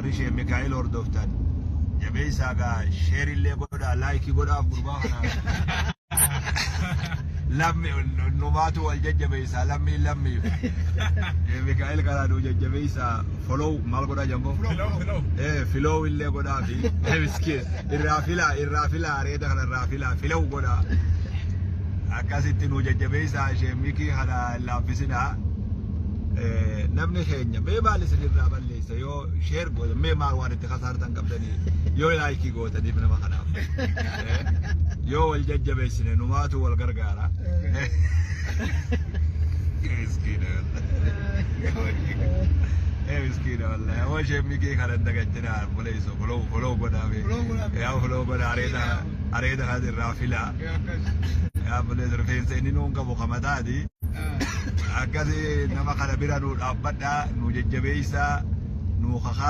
Warri ishee Mikaa'el hordoftan jabeessaa gaa, share illee godhaa, like godhaaf gurbaa kana. Lammi numaatu wal jajjabeessaa, lammii lammiif. Mikaa'el kana nu jajjabeessaa, follow maal godhaa jamboo? Follow. Follow illee godhaa fi miskiin irraa filaa, irraa filaa, areeda kana irraa filaa, follow godhaa. Akkasitti nu jajjabeessaa, ishee Mikii kana laaffisinaa. Namni keenya mee maal isin irraa balleessa yoo share gootan? Mee maal waan itti kasaartan qabdanii yoo like gootaniif nama kanaaf? Yoo wal jajjabeessine numaatu wal gargaara. Miskiina, miskiina wallahi. Yoo isheen Mikii kana hin dagachinaa buleessu, follow, follow godhaa. Follow godhaa. Yaa follow godhaa, areeda areeda kana irraa filaa. Yaa buleessu, rifeensa inni nuun qabu kamataati. Akkasi nama kana bira nu dhaabbadhaa, nu jajjabeessaa, nu kakaa.